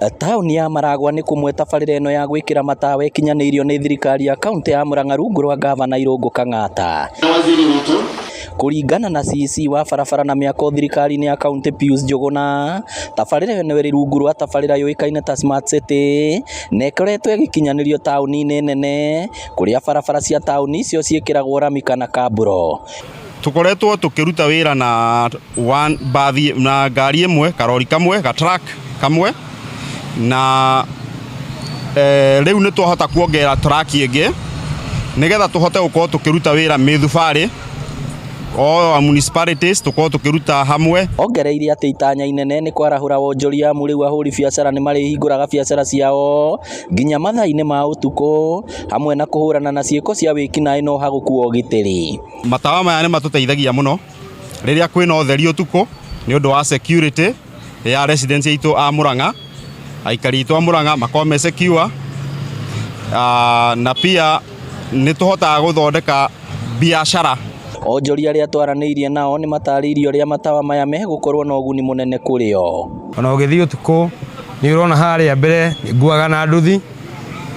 Taũni ya Maragwa nĩ kũmwe tabarĩra ĩno ya gwĩkĩra matawa ĩkinyanĩirio nĩ thirikari ya kaunti ya Murang'a rungu rwa ngavana Irũngũ Kang'ata. Kũringana na CEC wa barabara na mĩako thirikari-inĩ ya kaunti Pius Njũgũna, tabarĩra ĩno ĩrĩ rungu rwa tabarĩra yũĩkaine ta Smart City na ĩkoretwo ĩgĩkinyanĩrio taũni-inĩ nene kũrĩa barabara cia taũni icio ciĩkĩragwo rami kana kamburo. Tukoretwo tukiruta wira na one bathi na ngari imwe, karori kamwe, ga truck kamwe, na riu ni twahota kuongerera truck ingi nigetha tuhote gukorwo tukiruta wira mithubari o municipalities, tukorwo tukiruta hamwe. Ongereire atĩ itanya inene nĩ kwarahũra wonjoria amu rĩu ahũri biacara nĩ marĩhingũraga biacara ciao nginya mathaa-inĩ ma ũtukũ, hamwe na kũhũrana na ciĩko cia wĩkinaĩ na ũhagũku wa ũgitĩri. Matawa maya nĩ matũteithagia mũno rĩrĩa kwĩna ũtheri ũtukũ nĩ ũndũ wa security ya residents aitũ a Murang'a, aikari aitũ a Murang'a makorwo me secure, na pia nĩ tũhotaga gũthondeka biacara. Onjoria arĩa twaranĩirie nao nĩ matarĩirie ũrĩa matawa maya megũkorwo na ũguni mũnene kũrĩ o. Ona ũgĩthiĩ ũtukũ nĩ ũrona harĩa mbere nguaga na nduthi,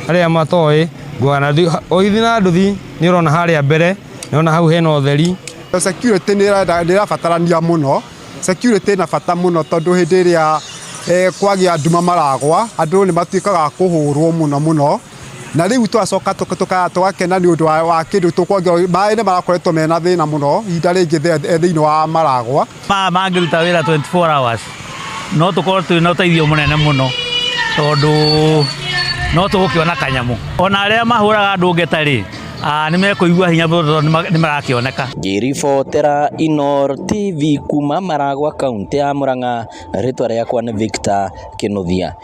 arĩa matoĩ nguaga na nduthi, ũgĩthiĩ na nduthi nĩ ũrona harĩa mbere, nĩ ũrona hau hena ũtheri. Security nĩ ĩrabatarania mũno, security ĩna bata mũno tondũ hĩndĩ ĩrĩa kwagĩa nduma Maragwa, andũ nĩ matuĩkaga kũhũrwo mũno mũno, na rĩu twacoka tũgakena nĩ ũndũ wa kĩndũ tũkuongererwo. Maĩ nĩ marakoretwo mena thĩna mũno ihinda rĩngĩ thĩinĩ wa Maragwa. Maya mangĩruta wĩra 24 hours no tũkorwo twĩna ũteithio mũnene mũno tondũ no tũgũkĩona kanyamũ. Ona arĩa mahũraga andũ ngeta rĩ, nĩ mekũigua hinya tondũ nĩ marakĩoneka. Ngĩribotera Inooro TV kuma Maragwa kaunti ya Murang'a, rĩtwa rĩakwa nĩ Victor Kinuthia.